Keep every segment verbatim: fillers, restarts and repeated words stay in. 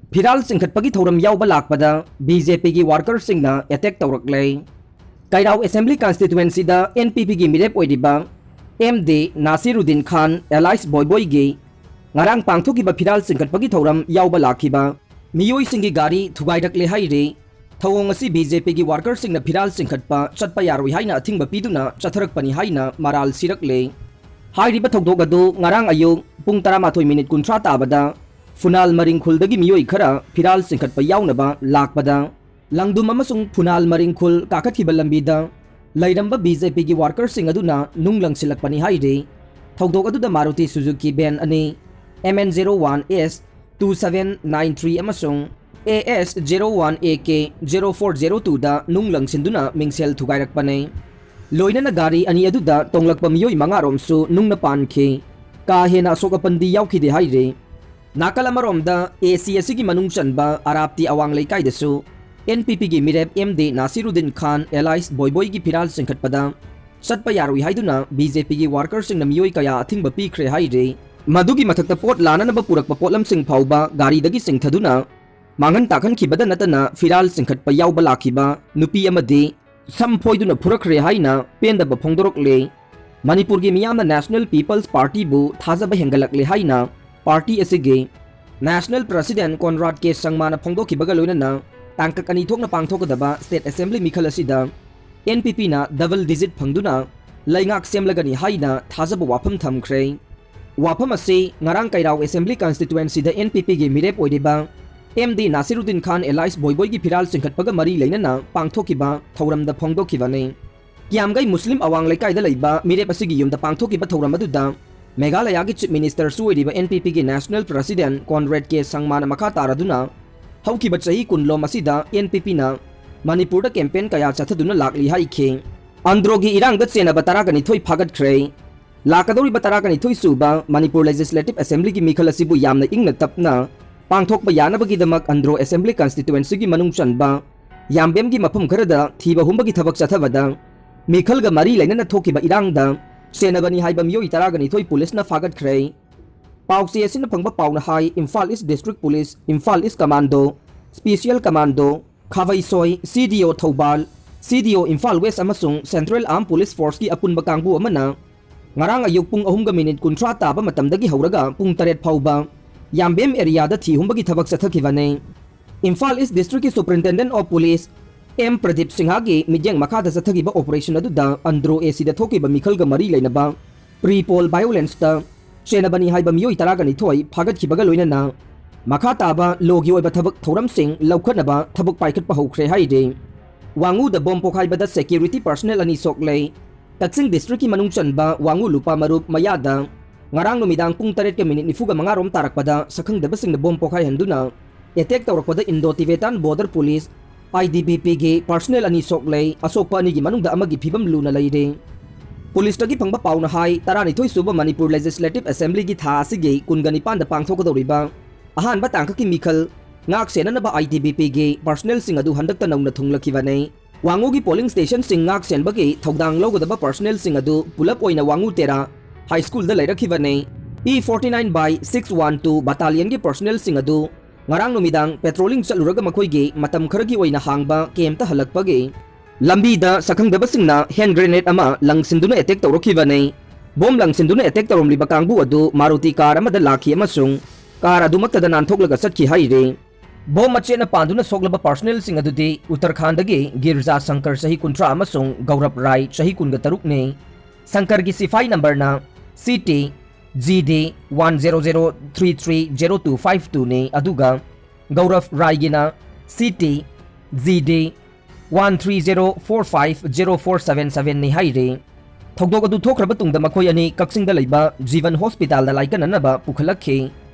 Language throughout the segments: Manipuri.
ꯐꯤꯔꯥꯜ ꯆꯤꯡꯈꯠꯄꯒꯤ ꯊꯧꯔꯝ ꯌꯥꯎꯕ ꯂꯥꯛꯄꯗ ꯕꯤ ꯖꯦ ꯄꯤꯒꯤ ꯋꯥꯔꯀꯔꯁꯤꯡꯅ ꯑꯦꯇꯦꯛ ꯇꯧꯔꯛꯂꯦ꯫ ꯀꯩꯔꯥꯎ ꯑꯦꯁꯦꯝꯕ꯭ꯂꯤ ꯀꯟꯁꯇꯤꯇ꯭ꯋꯦꯟꯁꯤꯗ ꯑꯦꯟ ꯄꯤ ꯄꯤꯒꯤ ꯃꯤꯔꯦꯞ ꯑꯣꯏꯔꯤꯕ ꯑꯦꯝ ꯗꯤ ꯅꯥꯁꯤꯔꯨꯗꯤꯟ ꯈꯥꯟ ꯑꯦꯂꯥꯏꯁ ꯕꯣꯏꯕꯣꯏꯒꯤ ꯉꯔꯥꯡ ꯄꯥꯡꯊꯣꯛꯈꯤꯕ ꯐꯤꯔꯥꯜ ꯆꯤꯡꯈꯠꯄꯒꯤ ꯊꯧꯔꯝ ꯌꯥꯎꯕ ꯂꯥꯛꯈꯤꯕ ꯃꯤꯑꯣꯏꯁꯤꯡꯒꯤ ꯒꯥꯔꯤ ꯊꯨꯒꯥꯏꯔꯛꯂꯦ ꯍꯥꯏꯔꯤ꯫ ꯊꯧꯑꯣꯡ ꯑꯁꯤ ꯕꯤ ꯖꯦ ꯄꯤꯒꯤ ꯋꯥꯔꯀꯔꯁꯤꯡꯅ ꯐꯤꯔꯥꯜ ꯆꯤꯡꯈꯠꯄ ꯆꯠꯄ ꯌꯥꯔꯣꯏ ꯍꯥꯏꯅ ꯑꯊꯤꯡꯕ ꯄꯤꯗꯨꯅ ꯆꯠꯊꯔꯛꯄꯅꯤ ꯍꯥꯏꯅ ꯃꯔꯥꯜ ꯁꯤꯔꯛꯂꯦ꯫ ꯍꯥꯏꯔꯤꯕ ꯊꯧꯗꯣꯛ ꯑꯗꯨ ꯉꯔꯥꯡ ꯑꯌꯨꯛ ꯄꯨꯡ ꯇꯔꯥꯃꯥꯊꯣꯏ ꯃꯤꯅꯤꯠ ꯀꯨꯟꯊ꯭ꯔꯥ ꯇꯥꯕꯗ ꯐꯨꯅꯥꯜ ꯃꯔꯤꯡꯈꯨꯜꯗꯒꯤ ꯃꯤꯑꯣꯏ ꯈꯔ ꯐꯤꯔꯥꯜ ꯆꯤꯡꯈꯠꯄ ꯌꯥꯎꯅꯕ ꯂꯥꯛꯄꯗ ꯂꯪꯗꯨꯝ ꯑꯃꯁꯨꯡ ꯐꯨꯅꯥꯜ ꯃꯔꯤꯡꯈꯨꯜ ꯀꯥꯈꯠꯈꯤꯕ ꯂꯝꯕꯤꯗ ꯂꯩꯔꯝꯕ ꯕꯤ ꯖꯦ ꯄꯤꯒꯤ ꯋꯥꯔꯀꯔꯁꯤꯡ ꯑꯗꯨꯅ ꯅꯨꯡ ꯂꯪꯁꯤꯜꯂꯛꯄꯅꯤ ꯍꯥꯏꯔꯤ꯫ ꯊꯧꯗꯣꯛ ꯑꯗꯨꯗ ꯃꯥꯔꯨꯇꯤ ꯁꯨꯖꯨꯀꯤ ꯚꯦꯟ ꯑꯅꯤ, M N zero one S two seven nine three ꯑꯃꯁꯨꯡ A S zero one A K zero four zero ꯇꯨꯗ ꯅꯨꯡ ꯂꯪꯁꯤꯟꯗꯨꯅ ꯃꯤꯡꯁꯦꯜ ꯊꯨꯒꯥꯏꯔꯛꯄꯅꯤ꯫ ꯂꯣꯏꯅꯅ ꯒꯥꯔꯤ ꯑꯅꯤ ꯑꯗꯨꯗ ꯇꯣꯡꯂꯛꯄ ꯃꯤꯑꯣꯏ ꯃꯉꯥꯔꯣꯝꯁꯨ ꯅꯨꯡꯅ ꯄꯥꯟꯈꯤ꯫ ꯀꯥ ꯍꯦꯟꯅ ꯑꯁꯣꯛ ꯑꯄꯟꯗꯤ ꯌꯥꯎꯈꯤꯗꯦ ꯍꯥꯏꯔꯤ꯫ ꯅꯥꯀꯜ ꯑꯃꯔꯣꯝꯗ, ꯑꯦ ꯁꯤ ꯑꯁꯤꯒꯤ ꯃꯅꯨꯡ ꯆꯟꯕ ꯑꯔꯥꯞꯇꯤ ꯑꯋꯥꯡ ꯂꯩꯀꯥꯏꯗꯁꯨ ꯑꯦꯟ ꯄꯤ ꯄꯤꯒꯤ ꯃꯤꯔꯦꯞ ꯑꯦꯝ ꯗꯤ ꯅꯥꯁꯤꯔꯨꯗꯤꯟ ꯈꯥꯟ ꯑꯦꯂꯥꯏꯁ ꯕꯣꯏꯕꯣꯏꯒꯤ ꯐꯤꯔꯥꯜ ꯆꯤꯡꯈꯠꯄꯗ ꯆꯠꯄ ꯌꯥꯔꯣꯏ ꯍꯥꯏꯗꯨꯅ ꯕꯤ ꯖꯦ ꯄꯤꯒꯤ ꯋꯥꯔꯀꯔꯁꯤꯡꯅ ꯃꯤꯑꯣꯏ ꯀꯌꯥ ꯑꯊꯤꯡꯕ ꯄꯤꯈ꯭ꯔꯦ ꯍꯥꯏꯔꯤ꯫ ꯃꯗꯨꯒꯤ ꯃꯊꯛꯇ ꯄꯣꯠ ꯂꯥꯟꯅꯅꯕ ꯄꯨꯔꯛꯄ ꯄꯣꯠꯂꯝꯁꯤꯡ ꯐꯥꯎꯕ ꯒꯥꯔꯤꯗꯒꯤ ꯆꯤꯡꯊꯗꯨꯅ ꯃꯥꯡꯍꯟ ꯇꯥꯛꯍꯟꯈꯤꯕꯗ ꯅꯠꯇꯅ ꯐꯤꯔꯥꯜ ꯆꯤꯡꯈꯠꯄ ꯌꯥꯎꯕ ꯂꯥꯛꯈꯤꯕ ꯅꯨꯄꯤ ꯑꯃꯗꯤ ꯁꯝ ꯐꯣꯏꯗꯨꯅ ꯐꯨꯔꯛꯈ꯭ꯔꯦ ꯍꯥꯏꯅ ꯄꯦꯟꯗꯕ ꯐꯣꯡꯗꯣꯔꯛꯂꯦ꯫ ꯃꯅꯤꯄꯨꯔꯒꯤ ꯃꯤꯌꯥꯝꯅ National People's Partyꯕꯨ ꯊꯥꯖꯕ ꯍꯦꯟꯒꯠꯂꯛꯂꯦ ꯍꯥꯏꯅ ꯄꯥꯔꯇꯤ ꯑꯁꯤꯒꯤ ꯅꯦꯁꯅꯦꯜ ꯄ꯭ꯔꯁꯤꯗꯦꯟ ꯀꯣꯟꯔꯥꯗ ꯀꯦ ꯁꯪꯃꯥꯅ ꯐꯣꯡꯗꯣꯛꯈꯤꯕꯒ ꯂꯣꯏꯅꯅ ꯇꯥꯡꯀꯛ ꯑꯅꯤ ꯊꯣꯛꯅ ꯄꯥꯡꯊꯣꯛꯀꯗꯕ ꯁ꯭ꯇꯦꯠ ꯑꯦꯁꯦꯝꯕ꯭ꯂꯤ ꯃꯤꯈꯜ ꯑꯁꯤꯗ ꯑꯦꯟ ꯄꯤ ꯄꯤꯅ ꯗꯕꯜ ꯗꯤꯖꯤꯠ ꯐꯪꯗꯨꯅ ꯂꯩꯉꯥꯛ ꯁꯦꯝꯂꯒꯅꯤ ꯍꯥꯏꯅ ꯊꯥꯖꯕ ꯋꯥꯐꯝ ꯊꯝꯈ꯭ꯔꯦ꯫ ꯋꯥꯐꯝ ꯑꯁꯤ ꯉꯔꯥꯡ ꯀꯩꯔꯥꯎ ꯑꯦꯁꯦꯝꯕ꯭ꯂꯤ ꯀꯟꯁꯇꯤꯇ꯭ꯋꯦꯟꯁꯤꯗ ꯑꯦꯟ ꯄꯤ ꯄꯤꯒꯤ ꯃꯤꯔꯦꯞ ꯑꯣꯏꯔꯤꯕ ꯑꯦꯝ ꯗꯤ ꯅꯥꯁꯤꯔꯨꯗꯤꯟ ꯈꯥꯟ ꯑꯦꯂꯥꯏꯁ ꯕꯣꯏꯕꯣꯏꯒꯤ ꯐꯤꯔꯥꯜ ꯆꯤꯡꯈꯠꯄꯒ ꯃꯔꯤ ꯂꯩꯅꯅ ꯄꯥꯡꯊꯣꯛꯈꯤꯕ ꯊꯧꯔꯝꯗ ꯐꯣꯡꯗꯣꯛꯈꯤꯕꯅꯤ꯫ ꯀꯤꯌꯥꯝꯒꯩ ꯃꯨꯁꯂꯤꯝ ꯑꯋꯥꯡ ꯂꯩꯀꯥꯏꯗ ꯂꯩꯕ ꯃꯤꯔꯦꯞ ꯑꯁꯤꯒꯤ ꯌꯨꯝꯗ ꯄꯥꯡꯊꯣꯛꯈꯤꯕ ꯊꯧꯔꯝ ꯑꯗꯨꯗ ꯃꯦꯘꯥꯂꯌꯥꯒꯤ ꯆꯤꯐ ꯃꯤꯅꯤꯁꯇꯔꯁꯨ ꯑꯣꯏꯔꯤꯕ ꯑꯦꯟ ꯄꯤ ꯄꯤꯒꯤ ꯅꯦꯁꯅꯦꯜ ꯄ꯭ꯔꯁꯤꯗꯦꯟ ꯀꯣꯟꯔꯦꯗ ꯀꯦ ꯁꯪꯃꯥꯅ ꯃꯈꯥ ꯇꯥꯔꯗꯨꯅ ꯍꯧꯈꯤꯕ ꯆꯍꯤ ꯀꯨꯟꯂꯣꯝ ꯑꯁꯤꯗ ꯑꯦꯟ ꯄꯤ ꯄꯤꯅ ꯃꯅꯤꯄꯨꯔꯗ ꯀꯦꯝꯄꯦꯟ ꯀꯌꯥ ꯆꯠꯊꯗꯨꯅ ꯂꯥꯛꯂꯤ ꯍꯥꯏꯈꯤ꯫ ꯑꯟꯗ꯭ꯔꯣꯒꯤ ꯏꯔꯥꯡꯗ ꯆꯦꯟꯅꯕ ꯇꯔꯥꯒ ꯅꯤꯊꯣꯏ ꯐꯥꯒꯠꯈ꯭ꯔꯦ꯫ ꯂꯥꯛꯀꯗꯧꯔꯤꯕ ꯇꯔꯥꯒ ꯅꯤꯊꯣꯏ ꯁꯨꯕ ꯃꯅꯤꯄꯨꯔ ꯂꯦꯖꯤꯁꯂꯦꯇꯤꯚ ꯑꯦꯁꯦꯝꯕ꯭ꯂꯤꯒꯤ ꯃꯤꯈꯜ ꯑꯁꯤꯕꯨ ꯌꯥꯝꯅ ꯏꯪꯅ ꯇꯞꯅ ꯄꯥꯡꯊꯣꯛꯄ ꯌꯥꯅꯕꯒꯤꯗꯃꯛ ꯑꯟꯗ꯭ꯔꯣ ꯑꯦꯁꯦꯝꯕ꯭ꯂꯤ ꯀꯟꯁꯇꯤꯇ꯭ꯋꯦꯟꯁꯤꯒꯤ ꯃꯅꯨꯡ ꯆꯟꯕ ꯌꯥꯝꯕꯦꯝꯒꯤ ꯃꯐꯝ ꯈꯔꯗ ꯊꯤꯕ ꯍꯨꯝꯕꯒꯤ ꯊꯕꯛ ꯆꯠꯊꯕꯗ ꯃꯤꯈꯜꯒ ꯃꯔꯤ ꯂꯩꯅꯅ ꯊꯣꯛꯈꯤꯕ ꯏꯔꯥꯡꯗ ꯆꯦꯟꯅꯕꯅꯤ ꯍꯥꯏꯕ ꯃꯤꯑꯣꯏ ꯇꯔꯥꯒ ꯅꯤꯊꯣꯏ ꯄꯨꯂꯤꯁꯅ ꯐꯥꯒꯠꯈ꯭ꯔꯦ꯫ ꯄꯥꯎꯆꯦ ꯑꯁꯤꯅ ꯐꯪꯕ ꯄꯥꯎꯅ ꯍꯥꯏ, ꯏꯝꯐꯥꯜ ꯏꯁ ꯗꯤꯁꯇ꯭ꯔꯤꯛ ꯄꯨꯂꯤꯁ, ꯏꯝꯐꯥꯜ ꯏꯁ ꯀꯃꯥꯟꯗꯣ, ꯁ꯭ꯄꯦꯁꯤꯌꯦꯜ ꯀꯃꯥꯟꯗꯣ, ꯈꯥꯕꯩꯁꯣꯏ, ꯁꯤ ꯗꯤ ꯑꯣ ꯊꯧꯕꯥꯜ, ꯁꯤ ꯗꯤ ꯑꯣ ꯏꯝꯐꯥꯜ ꯋꯦꯁ ꯑꯃꯁꯨꯡ ꯁꯦꯟꯇ꯭ꯔꯦꯜ ꯑꯥꯔꯝ ꯄꯨꯂꯤꯁ ꯐꯣꯔꯁꯀꯤ ꯑꯄꯨꯟꯕ ꯀꯥꯡꯕꯨ ꯑꯃꯅ ꯉꯔꯥꯡ ꯑꯌꯨꯛ ꯄꯨꯡ ꯑꯍꯨꯝꯒ ꯃꯤꯅꯤꯠ ꯀꯨꯟꯊ꯭ꯔꯥ ꯇꯥꯕ ꯃꯇꯝꯗꯒꯤ ꯍꯧꯔꯒ ꯄꯨꯡ ꯇꯔꯦꯠ ꯐꯥꯎꯕ ꯌꯥꯝꯕꯦꯝ ꯑꯦꯔꯤꯌꯥꯗ ꯊꯤ ꯍꯨꯝꯕꯒꯤ ꯊꯕꯛ ꯆꯠꯊꯈꯤꯕꯅꯤ꯫ ꯏꯝꯐꯥꯜ ꯏꯁ ꯗꯤꯁꯇ꯭ꯔꯤꯛꯀꯤ superintendent of police M Pradeep ꯁꯤꯡꯍꯒꯤ ꯃꯤꯠꯌꯦꯡ ꯃꯈꯥꯗ ꯆꯠꯊꯈꯤꯕ ꯑꯣꯄꯔꯦꯁꯟ ꯑꯗꯨꯗ ꯑꯟꯗ꯭ꯔꯣ ꯑꯦ ꯁꯤꯗ ꯊꯣꯛꯈꯤꯕ ꯃꯤꯈꯜꯒ ꯃꯔꯤ ꯂꯩꯅꯕ ꯄ꯭ꯔꯤ ꯄꯣꯜ ꯚꯥꯏꯑꯣꯂꯦꯟꯁꯇ ꯁꯦꯅꯥꯕꯅꯤ ꯍꯥꯏꯕ ꯃꯤꯑꯣꯏ ꯇꯔꯥꯒ ꯅꯤꯊꯣꯏ ꯐꯥꯒꯠꯈꯤꯕꯒ ꯂꯣꯏꯅꯅ ꯃꯈꯥ ꯇꯥꯕ ꯂꯣꯒꯤ ꯑꯣꯏꯕ ꯊꯕꯛ ꯊꯧꯔꯝꯁꯤꯡ ꯂꯧꯈꯠꯅꯕ ꯊꯕꯛ ꯄꯥꯏꯈꯠꯄ ꯍꯧꯈ꯭ꯔꯦ ꯍꯥꯏꯔꯤ꯫ ꯋꯥꯉꯨꯗ ꯕꯣꯝ ꯄꯣꯈꯥꯏꯕꯗ ꯁꯦꯀ꯭ꯌꯨꯔꯤꯇꯤ ꯄꯔꯁꯅꯦꯜ ꯑꯅꯤ ꯁꯣꯛꯂꯦ꯫ ꯀꯛꯆꯤꯡ ꯗꯤꯁꯇ꯭ꯔꯤꯛꯀꯤ ꯃꯅꯨꯡ ꯆꯟꯕ ꯋꯥꯉꯨ ꯂꯨꯄꯥ ꯃꯔꯨꯞ ꯃꯌꯥꯗ ꯉꯔꯥꯡ ꯅꯨꯃꯤꯗꯥꯡ ꯄꯨꯡ ꯇꯔꯦꯠꯀ ꯃꯤꯅꯤꯠ ꯅꯤꯐꯨꯒ ꯃꯉꯥ ꯔꯣꯝ ꯇꯥꯔꯛꯄꯗ ꯁꯛꯈꯪꯗꯕꯁꯤꯡꯅ ꯕꯣꯝ ꯄꯣꯈꯥꯏꯍꯟꯗꯨꯅ ꯑꯦꯇꯦꯛ ꯇꯧꯔꯛꯄꯗ ꯏꯟꯗꯣ ꯇꯤꯕꯦꯇꯥꯟ ꯕꯣꯔꯗꯔ ꯄꯨꯂꯤꯁ, ꯑꯥꯏ ꯇꯤ ꯕꯤ ꯄꯤꯒꯤ ꯄꯔꯁꯅꯦꯜ ꯑꯅꯤ ꯁꯣꯛꯂꯦ꯫ ꯑꯁꯣꯛꯄ ꯑꯅꯤꯒꯤ ꯃꯅꯨꯡꯗ ꯑꯃꯒꯤ ꯐꯤꯕꯝ ꯂꯨꯅ ꯂꯩꯔꯦ꯫ ꯄꯨꯂꯤꯁꯇꯒꯤ ꯐꯪꯕ ꯄꯥꯎꯅ ꯍꯥꯏ, ꯇꯔꯥꯅꯤꯊꯣꯏ ꯁꯨꯕ ꯃꯅꯤꯄꯨꯔ ꯂꯦꯖꯤꯁꯂꯦꯇꯤꯚ ꯑꯦꯁꯦꯝꯕ꯭ꯂꯤꯒꯤ ꯊꯥ ꯑꯁꯤꯒꯤ ꯀꯨꯟꯒ ꯅꯤꯄꯥꯟꯗ ꯄꯥꯡꯊꯣꯛꯀꯗꯧꯔꯤꯕ ꯑꯍꯥꯟꯕ ꯇꯥꯡꯀꯛꯀꯤ ꯃꯤꯈꯜ ꯉꯥꯛ ꯁꯦꯟꯅꯅꯕ ꯑꯥꯏ ꯇꯤ ꯕꯤ ꯄꯤꯒꯤ ꯄꯔꯁꯅꯦꯜꯁꯤꯡ ꯑꯗꯨ ꯍꯟꯗꯛꯇ ꯅꯧꯅ ꯊꯨꯡꯂꯈꯤꯕꯅꯤ꯫ ꯋꯥꯉꯨꯒꯤ ꯄꯣꯂꯤꯡ ꯁ꯭ꯇꯦꯁꯟꯁꯤꯡ ꯉꯥꯛ ꯁꯦꯟꯕꯒꯤ ꯊꯧꯗꯥꯡ ꯂꯧꯒꯗꯕ ꯄꯔꯁꯅꯦꯜꯁꯤꯡ ꯑꯗꯨ ꯄꯨꯂꯞ ꯑꯣꯏꯅ ꯋꯥꯉꯨ ꯇꯦꯔꯥ ꯍꯥꯏ ꯁ꯭ꯀꯨꯜꯗ ꯂꯩꯔꯛꯈꯤꯕꯅꯤ꯫ E forty nine by six one two battalionꯒꯤ ꯄꯔꯁꯅꯦꯜꯁꯤꯡ ꯑꯗꯨ ꯉꯔꯥꯡ ꯅꯨꯃꯤꯗꯥꯡ ꯄꯦꯇ꯭ꯔꯣꯂꯤꯡ ꯆꯠꯂꯨꯔꯒ ꯃꯈꯣꯏꯒꯤ ꯃꯇꯝ ꯈꯔꯒꯤ ꯑꯣꯏꯅ ꯍꯥꯡꯕ ꯀꯦꯝꯞꯇ ꯍꯜꯂꯛꯄꯒꯤ ꯂꯝꯕꯤꯗ ꯁꯛꯈꯪꯗꯕꯁꯤꯡꯅ ꯍꯦꯟ ꯒ꯭ꯔꯦꯅꯦꯗ ꯑꯃ ꯂꯪꯁꯤꯟꯗꯨꯅ ꯑꯦꯇꯦꯛ ꯇꯧꯔꯛꯈꯤꯕꯅꯤ꯫ ꯕꯣꯝ ꯂꯪꯁꯤꯟꯗꯨꯅ ꯑꯦꯇꯦꯛ ꯇꯧꯔꯝꯂꯤꯕ ꯀꯥꯡꯕꯨ ꯑꯗꯨ ꯃꯥꯔꯨꯇꯤ ꯀꯥꯔ ꯑꯃꯗ ꯂꯥꯛꯈꯤ ꯑꯃꯁꯨꯡ ꯀꯥꯔ ꯑꯗꯨꯃꯛꯇꯗ ꯅꯥꯟꯊꯣꯛꯂꯒ ꯆꯠꯈꯤ ꯍꯥꯏꯔꯤ꯫ ꯕꯣꯝ ꯃꯆꯦꯠꯅ ꯄꯥꯟꯗꯨꯅ ꯁꯣꯛꯂꯕ ꯄꯔꯁꯅꯦꯜꯁꯤꯡ ꯑꯗꯨꯗꯤ ꯎꯠꯇꯔꯈꯥꯟꯗꯒꯤ ꯒꯤꯔꯖꯥ ꯁꯪꯀꯔ ꯆꯍꯤ ꯀꯨꯟꯊ꯭ꯔꯥ ꯑꯃꯁꯨꯡ ꯒꯧꯔꯕ ꯔꯥꯏ ꯆꯍꯤ ꯀꯨꯟꯒ ꯇꯔꯨꯛꯅꯤ꯫ ꯁꯪꯀꯔꯒꯤ ꯁꯤꯐꯥꯏ ꯅꯝꯕꯔꯅ C T G D one zero zero three three zero two five twoꯅꯤ, ꯑꯗꯨꯒ ꯒꯧꯔꯕ ꯔꯥꯏꯒꯤꯅ C T G D one three zero four five zero four seven sevenꯅꯤ ꯍꯥꯏꯔꯤ꯫ ꯊꯧꯗꯣꯛ ꯑꯗꯨ ꯊꯣꯛꯈ꯭ꯔꯕ ꯇꯨꯡꯗ ꯃꯈꯣꯏ ꯑꯅꯤ ꯀꯛꯆꯤꯡꯗ ꯂꯩꯕ ꯖꯤꯕꯟ ꯍꯣꯁꯄꯤꯇꯥꯜꯗ ꯂꯥꯏꯀꯠꯅꯅꯕ ꯄꯨꯈꯠꯂꯛꯈꯤ꯫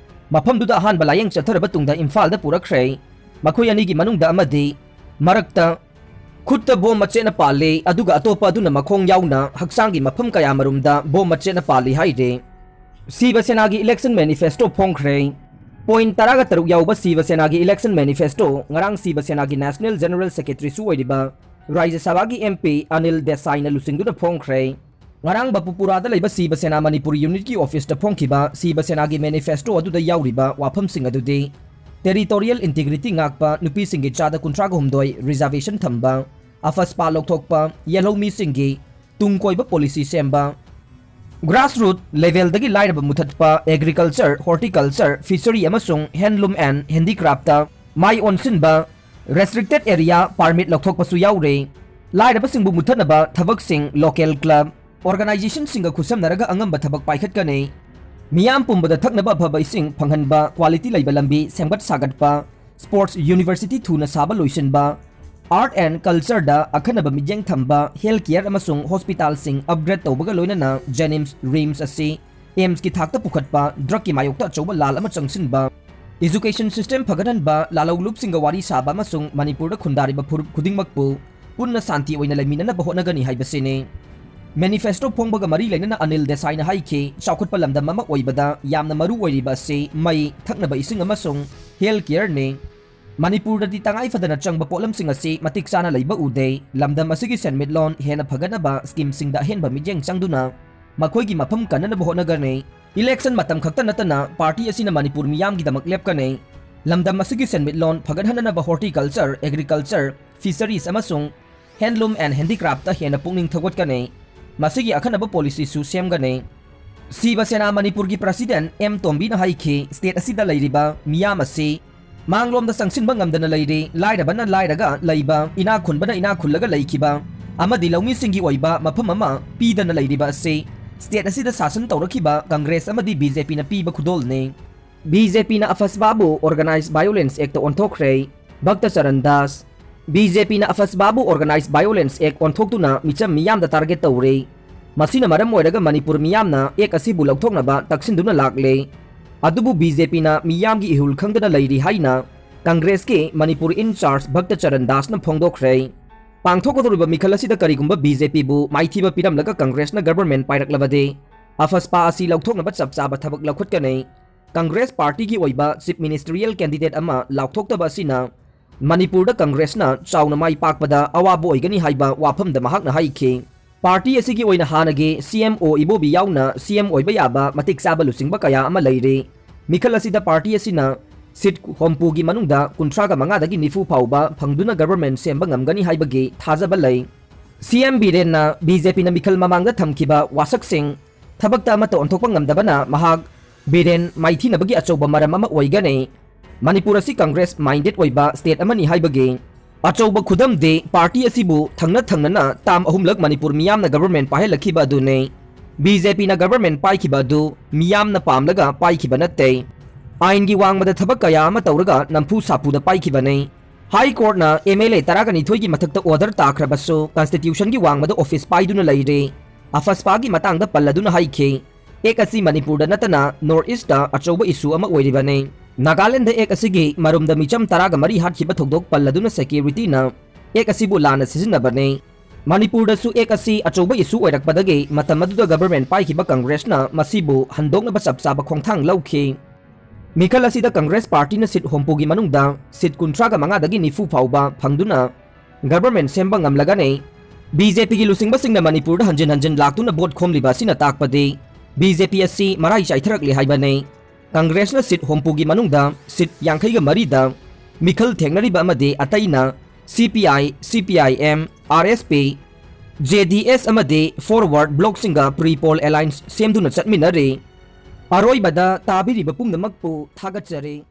ꯃꯐꯝꯗꯨꯗ ꯑꯍꯥꯟꯕ ꯂꯥꯌꯦꯡ ꯆꯠꯊꯔꯕ ꯇꯨꯡꯗ ꯏꯝꯐꯥꯜꯗ ꯄꯨꯔꯛꯈ꯭ꯔꯦ꯫ ꯃꯈꯣꯏ ꯑꯅꯤꯒꯤ ꯃꯅꯨꯡꯗ ꯑꯃꯗꯤ ꯃꯔꯛꯇ ꯈꯨꯠꯇ ꯕꯣꯝ ꯃꯆꯦꯠꯅ ꯄꯥꯜꯂꯤ, ꯑꯗꯨꯒ ꯑꯇꯣꯞꯄ ꯑꯗꯨꯅ ꯃꯈꯣꯡ ꯌꯥꯎꯅ ꯍꯛꯆꯥꯡꯒꯤ ꯃꯐꯝ ꯀꯌꯥꯃꯔꯨꯝꯗ ꯕꯣꯝ ꯃꯆꯦꯠꯅ ꯄꯥꯜꯂꯤ ꯍꯥꯏꯔꯤ꯫ ꯁꯤꯕ ꯁꯦꯅꯥꯒꯤ ꯏꯂꯦꯛꯁꯟ ꯃꯦꯅꯤꯐꯦꯁꯇꯣ ꯐꯣꯡꯈ꯭ꯔꯦ꯫ ꯄꯣꯏꯟꯠ ꯇꯔꯥꯒ ꯇꯔꯨꯛ ꯌꯥꯎꯕ ꯁꯤꯕ ꯁꯦꯅꯥꯒꯤ ꯏꯂꯦꯛꯁꯟ ꯃꯦꯅꯤꯐꯦꯁꯇꯣ ꯉꯔꯥꯡ ꯁꯤꯕ ꯁꯦꯅꯥꯒꯤ ꯅꯦꯁꯅꯦꯜ ꯖꯦꯅꯔꯦꯜ ꯁꯦꯀ꯭ꯔꯦꯇꯔꯤꯁꯨ ꯑꯣꯏꯔꯤꯕ ꯔꯥꯖ꯭ꯌ ꯁꯚꯥꯒꯤ M P ꯑꯅꯤꯜ ꯗꯦꯁꯥꯏꯅ ꯂꯨꯆꯤꯡꯗꯨꯅ ꯐꯣꯡꯈ꯭ꯔꯦ꯫ ꯉꯔꯥꯡ ꯕꯄꯨꯄꯨꯔꯥꯗ ꯂꯩꯕ ꯁꯤꯕ ꯁꯦꯅꯥ ꯃꯅꯤꯄꯨꯔ ꯌꯨꯅꯤꯠꯀꯤ ꯑꯣꯐꯤꯁꯇ ꯐꯣꯡꯈꯤꯕ ꯁꯤꯕ ꯁꯦꯅꯥꯒꯤ ꯃꯦꯅꯤꯐꯦꯁꯇꯣ ꯑꯗꯨꯗ ꯌꯥꯎꯔꯤꯕ ꯋꯥꯐꯝꯁꯤꯡ ꯑꯗꯨꯗꯤ: ꯇꯦꯔꯤꯇꯣꯔꯤꯌꯦꯜ ꯏꯟꯇꯤꯒ꯭ꯔꯤꯇꯤ ꯉꯥꯛꯄ, ꯅꯨꯄꯤꯁꯤꯡꯒꯤ ꯆꯥꯗ ꯀꯨꯟꯊ꯭ꯔꯥꯒ ꯍꯨꯝꯗꯣꯏ ꯔꯤꯖꯥꯔꯕꯦꯁꯟ ꯊꯝꯕ, ꯑꯐꯁꯄꯥ ꯂꯧꯊꯣꯛꯄ, ꯌꯦꯜꯍꯧꯃꯤꯁꯤꯡꯒꯤ ꯇꯨꯡ ꯀꯣꯏꯕ ꯄꯣꯂꯤꯁꯤ ꯁꯦꯝꯕ, ꯒ꯭ꯔꯥꯁꯔꯨꯠ ꯂꯦꯚꯦꯜꯗꯒꯤ ꯂꯥꯏꯔꯕ ꯃꯨꯊꯠꯄ, ꯑꯦꯒ꯭ꯔꯤꯀꯜꯆꯔ, ꯍꯣꯔꯇꯤꯀꯜꯆꯔ, ꯐꯤꯁꯔꯤ ꯑꯃꯁꯨꯡ ꯍꯦꯟꯂꯨꯝ ꯑꯦꯟ ꯍꯦꯟꯗꯤꯀ꯭ꯔꯥꯐꯇ ꯃꯥꯏ ꯑꯣꯟꯁꯤꯟꯕ, ꯔꯦꯁꯇ꯭ꯔꯤꯛꯇꯦꯗ ꯑꯦꯔꯤꯌꯥ ꯄꯥꯔꯃꯤꯠ ꯂꯧꯊꯣꯛꯄꯁꯨ ꯌꯥꯎꯔꯦ꯫ ꯂꯥꯏꯔꯕꯁꯤꯡꯕꯨ ꯃꯨꯠꯊꯠꯅꯕ ꯊꯕꯛꯁꯤꯡ ꯂꯣꯀꯦꯜ ꯀ꯭ꯂꯕ, ꯑꯣꯔꯒꯅꯥꯏꯖꯦꯁꯟꯁꯤꯡꯒ ꯈꯨꯠꯁꯝꯅꯔꯒ ꯑꯉꯝꯕ ꯊꯕꯛ ꯄꯥꯏꯈꯠꯀꯅꯤ꯫ ꯃꯤꯌꯥꯝ ꯄꯨꯝꯕꯗ ꯊꯛꯅꯕ ꯑꯐꯕ ꯏꯁꯤꯡ ꯐꯪꯍꯟꯕ, ꯀ꯭ꯋꯥꯂꯤꯇꯤ ꯂꯩꯕ ꯂꯝꯕꯤ ꯁꯦꯝꯒꯠ ꯁꯥꯒꯠꯄ, ꯁ꯭ꯄꯣꯔꯠꯁ ꯌꯨꯅꯤꯚꯔꯁꯤꯇꯤ ꯊꯨꯅ ꯁꯥꯕ ꯂꯣꯏꯁꯤꯟꯕ, ꯑꯥꯔꯠ ꯑꯦꯟ ꯀꯜꯆꯔꯗ ꯑꯈꯟꯅꯕ ꯃꯤꯠꯌꯦꯡ ꯊꯝꯕ, ꯍꯦꯜꯊ ꯀꯦꯌꯔ ꯑꯃꯁꯨꯡ ꯍꯣꯁꯄꯤꯇꯥꯜꯁꯤꯡ ꯑꯞꯒ꯭ꯔꯦꯗ ꯇꯧꯕꯒ ꯂꯣꯏꯅꯅ ꯖꯦꯅꯤꯝꯁ, ꯔꯤꯝꯁ ꯑꯁꯤ ꯑꯦꯝꯁꯀꯤ ꯊꯥꯛꯇ ꯄꯨꯈꯠꯄ, ꯗ꯭ꯔꯒꯀꯤ ꯃꯥꯌꯣꯛꯇ ꯑꯆꯧꯕ ꯂꯥꯜ ꯑꯃ ꯆꯪꯁꯤꯟꯕ, ꯏꯖꯨꯀꯦꯁꯟ ꯁꯤꯁꯇꯦꯝ ꯐꯒꯠꯍꯟꯕ, ꯂꯥꯂꯧꯂꯨꯞꯁꯤꯡꯒ ꯋꯥꯔꯤ ꯁꯥꯕ ꯑꯃꯁꯨꯡ ꯃꯅꯤꯄꯨꯔꯗ ꯈꯨꯟꯗꯥꯔꯤꯕ ꯐꯨꯔꯨꯞ ꯈꯨꯗꯤꯡꯃꯛꯄꯨ ꯄꯨꯟꯅ ꯁꯥꯟꯇꯤ ꯑꯣꯏꯅ ꯂꯩꯃꯤꯟꯅꯅꯕ ꯍꯣꯠꯅꯒꯅꯤ ꯍꯥꯏꯕꯁꯤꯅꯤ꯫ ꯃꯦꯅꯤꯐꯦꯁꯇꯣ ꯐꯣꯡꯕꯒ ꯃꯔꯤ ꯂꯩꯅꯅ ꯑꯅꯤꯜ ꯗꯦꯁꯥꯏꯅ ꯍꯥꯏꯈꯤ, ꯆꯥꯎꯈꯠꯄ ꯂꯝꯗꯝ ꯑꯃ ꯑꯣꯏꯕꯗ ꯌꯥꯝꯅ ꯃꯔꯨ ꯑꯣꯏꯔꯤꯕ ꯑꯁꯤ ꯃꯩ, ꯊꯛꯅꯕ ꯏꯁꯤꯡ ꯑꯃꯁꯨꯡ ꯍꯦꯜꯊ ꯀꯦꯌꯔꯅꯤ꯫ ꯃꯅꯤꯄꯨꯔꯗꯗꯤ ꯇꯉꯥꯏ ꯐꯗꯅ ꯆꯪꯕ ꯄꯣꯠꯂꯝꯁꯤꯡ ꯑꯁꯤ ꯃꯇꯤꯛ ꯆꯥꯅ ꯂꯩꯕ ꯎꯗꯦ꯫ ꯂꯝꯗꯝ ꯑꯁꯤꯒꯤ ꯁꯦꯟꯃꯤꯠꯂꯣꯟ ꯍꯦꯟꯅ ꯐꯒꯠꯅꯕ ꯁ꯭ꯀꯤꯝꯁꯤꯡꯗ ꯑꯍꯦꯟꯕ ꯃꯤꯠꯌꯦꯡ ꯆꯪꯗꯨꯅ ꯃꯈꯣꯏꯒꯤ ꯃꯐꯝ ꯀꯟꯅꯅꯕ ꯍꯣꯠꯅꯒꯅꯤ꯫ ꯏꯂꯦꯛꯁꯟ ꯃꯇꯝ ꯈꯛꯇ ꯅꯠꯇꯅ ꯄꯥꯔꯇꯤ ꯑꯁꯤꯅ ꯃꯅꯤꯄꯨꯔ ꯃꯤꯌꯥꯝꯒꯤꯗꯃꯛ ꯂꯦꯞꯀꯅꯤ꯫ ꯂꯝꯗꯝ ꯑꯁꯤꯒꯤ ꯁꯦꯟꯃꯤꯠꯂꯣꯟ ꯐꯒꯠꯍꯟꯅꯅꯕ ꯍꯣꯔꯇꯤꯀꯜꯆꯔ, ꯑꯦꯒ꯭ꯔꯤꯀꯜꯆꯔ, ꯐꯤꯁꯔꯤꯁ ꯑꯃꯁꯨꯡ ꯍꯦꯟꯂꯨꯝ ꯑꯦꯟ ꯍꯦꯟꯗꯤꯀ꯭ꯔꯥꯐꯇ ꯍꯦꯟꯅ ꯄꯨꯛꯅꯤꯡ ꯊꯧꯒꯠꯀꯅꯤ꯫ ꯃꯁꯤꯒꯤ ꯑꯈꯟꯅꯕ ꯄꯣꯂꯤꯁꯤꯁꯨ ꯁꯦꯝꯒꯅꯤ꯫ ꯁꯤꯕ ꯁꯦꯅꯥ ꯃꯅꯤꯄꯨꯔꯒꯤ ꯄ꯭ꯔꯁꯤꯗꯦꯟ ꯑꯦꯝ ꯇꯣꯝꯕꯤꯅ ꯍꯥꯏꯈꯤ, ꯁ꯭ꯇꯦꯠ ꯑꯁꯤꯗ ꯂꯩꯔꯤꯕ ꯃꯤꯌꯥꯝ ꯑꯁꯤ ꯃꯥꯡꯂꯣꯝꯗ ꯆꯪꯁꯤꯟꯕ ꯉꯝꯗꯅ ꯂꯩꯔꯤ, ꯂꯥꯏꯔꯕꯅ ꯂꯥꯏꯔꯒ ꯂꯩꯕ, ꯏꯅꯥꯛ ꯈꯨꯟꯕꯅ ꯏꯅꯥꯛ ꯈꯨꯜꯂꯒ ꯂꯩꯈꯤꯕ ꯑꯃꯗꯤ ꯂꯧꯃꯤꯁꯤꯡꯒꯤ ꯑꯣꯏꯕ ꯃꯐꯝ ꯑꯃ ꯄꯤꯗꯅ ꯂꯩꯔꯤꯕ ꯑꯁꯤ ꯁ꯭ꯇꯦꯠ ꯑꯁꯤꯗ ꯁꯥꯁꯟ ꯇꯧꯔꯛꯈꯤꯕ ꯀꯪꯒ꯭ꯔꯦꯁ ꯑꯃꯗꯤ ꯕꯤ ꯖꯦ ꯄꯤꯅ ꯄꯤꯕ ꯈꯨꯗꯣꯜꯅꯤ꯫ ꯕꯤ ꯖꯦ ꯄꯤꯅ ꯑꯐꯁꯕꯥꯕꯨ ꯑꯣꯔꯒꯅꯥꯏꯖ ꯚꯥꯏꯑꯣꯂꯦꯟꯁ ꯑꯦꯛꯇ ꯑꯣꯟꯊꯣꯛꯈ꯭ꯔꯦ꯫ ꯚꯛꯇ ꯆꯔꯟ ꯗꯥꯁ꯫ ꯕꯤ ꯖꯦ ꯄꯤꯅ ꯑꯐꯁꯕꯥꯕꯨ ꯑꯣꯔꯒꯅꯥꯏꯖ ꯚꯥꯏꯑꯣꯂꯦꯟꯁ ꯑꯦꯛ ꯑꯣꯟꯊꯣꯛꯇꯨꯅ ꯃꯤꯆꯝ ꯃꯤꯌꯥꯝꯗ ꯇꯥꯔꯒꯦꯠ ꯇꯧꯔꯦ꯫ ꯃꯁꯤꯅ ꯃꯔꯝ ꯑꯣꯏꯔꯒ ꯃꯅꯤꯄꯨꯔ ꯃꯤꯌꯥꯝꯅ ꯑꯦꯛ ꯑꯁꯤꯕꯨ ꯂꯧꯊꯣꯛꯅꯕ ꯇꯛꯁꯤꯟꯗꯨꯅ ꯂꯥꯛꯂꯦ꯫ ꯑꯗꯨꯕꯨ ꯕꯤ ꯖꯦ ꯄꯤꯅ ꯃꯤꯌꯥꯝꯒꯤ ꯏꯍꯨꯜ ꯈꯪꯗꯅ ꯂꯩꯔꯤ ꯍꯥꯏꯅ ꯀꯪꯒ꯭ꯔꯦꯁꯀꯤ ꯃꯅꯤꯄꯨꯔ ꯏꯟ ꯆꯥꯔꯖ ꯚꯛꯇ ꯆꯔꯟ ꯗꯥꯁꯅ ꯐꯣꯡꯗꯣꯛꯈ꯭ꯔꯦ꯫ ꯄꯥꯡꯊꯣꯛꯀꯗꯧꯔꯤꯕ ꯃꯤꯈꯜ ꯑꯁꯤꯗ ꯀꯔꯤꯒꯨꯝꯕ ꯕꯤ ꯖꯦ ꯄꯤꯕꯨ ꯃꯥꯏꯊꯤꯕ ꯄꯤꯔꯝꯂꯒ ꯀꯪꯒ꯭ꯔꯦꯁꯅ ꯒꯚꯔꯟꯃꯦꯟꯠ ꯄꯥꯏꯔꯛꯂꯕꯗꯤ ꯑꯐꯁꯄꯥ ꯑꯁꯤ ꯂꯧꯊꯣꯛꯅꯕ ꯆꯞ ꯆꯥꯕ ꯊꯕꯛ ꯂꯧꯈꯠꯀꯅꯤ꯫ ꯀꯪꯒ꯭ꯔꯦꯁ ꯄꯥꯔꯇꯤꯒꯤ ꯑꯣꯏꯕ ꯆꯤꯐ ꯃꯤꯅꯤꯁꯇꯔꯤꯌꯦꯜ ꯀꯦꯟꯗꯤꯗꯦꯠ ꯑꯃ ꯂꯥꯎꯊꯣꯛꯇꯕ ꯑꯁꯤꯅ ꯃꯅꯤꯄꯨꯔꯗ ꯀꯪꯒ꯭ꯔꯦꯁꯅ ꯆꯥꯎꯅ ꯃꯥꯏ ꯄꯥꯛꯄꯗ ꯑꯋꯥꯕ ꯑꯣꯏꯒꯅꯤ ꯍꯥꯏꯕ ꯋꯥꯐꯝꯗ ꯃꯍꯥꯛꯅ ꯍꯥꯏꯈꯤ, ꯄꯥꯔꯇꯤ ꯑꯁꯤꯒꯤ ꯑꯣꯏꯅ ꯍꯥꯟꯅꯒꯤ ꯁꯤ ꯑꯦꯝ ꯑꯣ ꯏꯕꯣꯕꯤ ꯌꯥꯎꯅ ꯁꯤ ꯑꯦꯝ ꯑꯣꯏꯕ ꯌꯥꯕ ꯃꯇꯤꯛ ꯆꯥꯕ ꯂꯨꯆꯤꯡꯕ ꯀꯌꯥ ꯑꯃ ꯂꯩꯔꯤ꯫ ꯃꯤꯈꯜ ꯑꯁꯤꯗ ꯄꯥꯔꯇꯤ ꯑꯁꯤꯅ ꯁꯤꯠ ꯍꯨꯝꯐꯨꯒꯤ ꯃꯅꯨꯡꯗ ꯀꯨꯟꯊ꯭ꯔꯥꯒ ꯃꯉꯥꯗꯒꯤ ꯅꯤꯐꯨ ꯐꯥꯎꯕ ꯐꯪꯗꯨꯅ ꯒꯕꯔꯃꯦꯟ ꯁꯦꯝꯕ ꯉꯝꯒꯅꯤ ꯍꯥꯏꯕꯒꯤ ꯊꯥꯖꯕ ꯂꯩ꯫ ꯁꯤ ꯑꯦꯝ ꯕꯤꯔꯦꯟꯅ ꯕꯤ ꯖꯦ ꯄꯤꯅ ꯃꯤꯈꯜ ꯃꯃꯥꯡꯗ ꯊꯝꯈꯤꯕ ꯋꯥꯁꯛꯁꯤꯡ ꯊꯕꯛꯇ ꯑꯃꯠꯇ ꯑꯣꯟꯊꯣꯛꯄ ꯉꯝꯗꯕꯅ ꯃꯍꯥꯛ ꯕꯤꯔꯦꯟ ꯃꯥꯏꯊꯤꯅꯕꯒꯤ ꯑꯆꯧꯕ ꯃꯔꯝ ꯑꯃ ꯑꯣꯏꯒꯅꯤ꯫ ꯃꯅꯤꯄꯨꯔ ꯑꯁꯤ ꯀꯪꯒ꯭ꯔꯦꯁ ꯃꯥꯏꯟꯗꯦꯠ ꯑꯣꯏꯕ ꯁ꯭ꯇꯦꯠ ꯑꯃꯅꯤ ꯍꯥꯏꯕꯒꯤ ꯑꯆꯧꯕ ꯈꯨꯗꯝꯗꯤ ꯄꯥꯔꯇꯤ ꯑꯁꯤꯕꯨ ꯊꯪꯅ ꯊꯪꯅꯅ ꯇꯥꯝ ꯑꯍꯨꯝꯂꯛ ꯃꯅꯤꯄꯨꯔ ꯃꯤꯌꯥꯝꯅ ꯒꯕꯔꯃꯦꯟ ꯄꯥꯏꯍꯜꯂꯛꯈꯤꯕ ꯑꯗꯨꯅꯤ꯫ ꯕꯤ ꯖꯦ ꯄꯤꯅ ꯒꯕꯔꯃꯦꯟ ꯄꯥꯏꯈꯤꯕ ꯑꯗꯨ ꯃꯤꯌꯥꯝꯅ ꯄꯥꯝꯂꯒ ꯄꯥꯏꯈꯤꯕ ꯅꯠꯇꯦ꯫ ꯑꯥꯏꯟꯒꯤ ꯋꯥꯡꯃꯗ ꯊꯕꯛ ꯀꯌꯥ ꯑꯃ ꯇꯧꯔꯒ ꯅꯝꯐꯨ ꯁꯥꯐꯨꯗ ꯄꯥꯏꯈꯤꯕꯅꯤ꯫ ꯍꯥꯏ ꯀꯣꯔꯠꯅ ꯑꯦꯝ ꯑꯦꯜ ꯑꯦ ꯇꯔꯥꯒ ꯅꯤꯊꯣꯏꯒꯤ ꯃꯊꯛꯇ ꯑꯣꯔꯗꯔ ꯇꯥꯈ꯭ꯔꯕꯁꯨ ꯀꯟꯁꯇꯤꯇ꯭ꯌꯨꯁꯟꯒꯤ ꯋꯥꯡꯃꯗ ꯑꯣꯐꯤꯁ ꯄꯥꯏꯗꯨꯅ ꯂꯩꯔꯤ꯫ ꯑꯐꯁꯄꯥꯒꯤ ꯃꯇꯥꯡꯗ ꯄꯜꯂꯗꯨꯅ ꯍꯥꯏꯈꯤ, ꯑꯦꯛ ꯑꯁꯤ ꯃꯅꯤꯄꯨꯔꯗ ꯅꯠꯇꯅ ꯅꯣꯔꯠ ꯏꯁꯇ ꯑꯆꯧꯕ ꯏꯁꯨ ꯑꯃ ꯑꯣꯏꯔꯤꯕꯅꯤ꯫ ꯅꯥꯒꯥꯂꯦꯟꯗ ꯑꯦꯛ ꯑꯁꯤꯒꯤ ꯃꯔꯨꯝꯗ ꯃꯤꯆꯝ ꯇꯔꯥꯒ ꯃꯔꯤ ꯍꯥꯠꯈꯤꯕ ꯊꯧꯗꯣꯛ ꯄꯜꯂꯗꯨꯅ ꯁꯦꯀ꯭ꯌꯨꯔꯤꯇꯤꯅ ꯑꯦꯛ ꯑꯁꯤꯕꯨ ꯂꯥꯟꯅ ꯁꯤꯖꯤꯟꯅꯕꯅꯤ꯫ ꯃꯅꯤꯄꯨꯔꯗꯁꯨ ꯑꯦꯛ ꯑꯁꯤ ꯑꯆꯧꯕ ꯏꯁꯨ ꯑꯣꯏꯔꯛꯄꯗꯒꯤ ꯃꯇꯝ ꯑꯗꯨꯗ ꯒꯕꯔꯃꯦꯟ ꯄꯥꯏꯈꯤꯕ ꯀꯪꯒ꯭ꯔꯦꯁꯅ ꯃꯁꯤꯕꯨ ꯍꯟꯗꯣꯛꯅꯕ ꯆꯞ ꯆꯥꯕ ꯈꯣꯡꯊꯥꯡ ꯂꯧꯈꯤ꯫ ꯃꯤꯈꯜ ꯑꯁꯤꯗ ꯀꯪꯒ꯭ꯔꯦꯁ ꯄꯥꯔꯇꯤꯅ ꯁꯤꯠ ꯍꯨꯝꯐꯨꯒꯤ ꯃꯅꯨꯡꯗ ꯁꯤꯠ ꯀꯨꯟꯊ꯭ꯔꯥꯒ ꯃꯉꯥꯗꯒꯤ ꯅꯤꯐꯨ ꯐꯥꯎꯕ ꯐꯪꯗꯨꯅ ꯒꯕꯔꯃꯦꯟ ꯁꯦꯝꯕ ꯉꯝꯂꯒꯅꯤ꯫ ꯕꯤ ꯖꯦ ꯄꯤꯒꯤ ꯂꯨꯆꯤꯡꯕꯁꯤꯡꯅ ꯃꯅꯤꯄꯨꯔꯗ ꯍꯟꯖꯤꯟ ꯍꯟꯖꯤꯟ ꯂꯥꯛꯇꯨꯅ ꯚꯣꯠ ꯈꯣꯝꯂꯤꯕ ꯑꯁꯤꯅ ꯇꯥꯛꯄꯗꯤ ꯕꯤ ꯖꯦ ꯄꯤ ꯑꯁꯤ ꯃꯔꯥꯏ ꯆꯥꯏꯊꯔꯛꯂꯤ ꯍꯥꯏꯕꯅꯤ꯫ ꯀꯪꯒ꯭ꯔꯦꯁꯅ ꯁꯤꯠ ꯍꯨꯝꯐꯨꯒꯤ ꯃꯅꯨꯡꯗ ꯁꯤꯠ ꯌꯥꯡꯈꯩꯒ ꯃꯔꯤꯗ ꯃꯤꯈꯜ ꯊꯦꯡꯅꯔꯤꯕ ꯑꯃꯗꯤ ꯑꯇꯩꯅ ꯁꯤ ꯄꯤ ꯑꯥꯏ, ꯁꯤ P I M, R S P, J D S ꯑꯃꯗꯤ ꯐꯣꯔꯋꯥꯔꯗ ꯕ꯭ꯂꯣꯛꯁꯤꯡꯒ ꯄ꯭ꯔꯤ ꯄꯣꯜ ꯑꯦꯂꯥꯏꯟꯁ ꯁꯦꯝꯗꯨꯅ ꯆꯠꯃꯤꯟꯅꯔꯤ꯫ ꯑꯔꯣꯏꯕꯗ ꯇꯥꯕꯤꯔꯤꯕ ꯄꯨꯝꯅꯃꯛꯄꯨ ꯊꯥꯒꯠꯆꯔꯤ꯫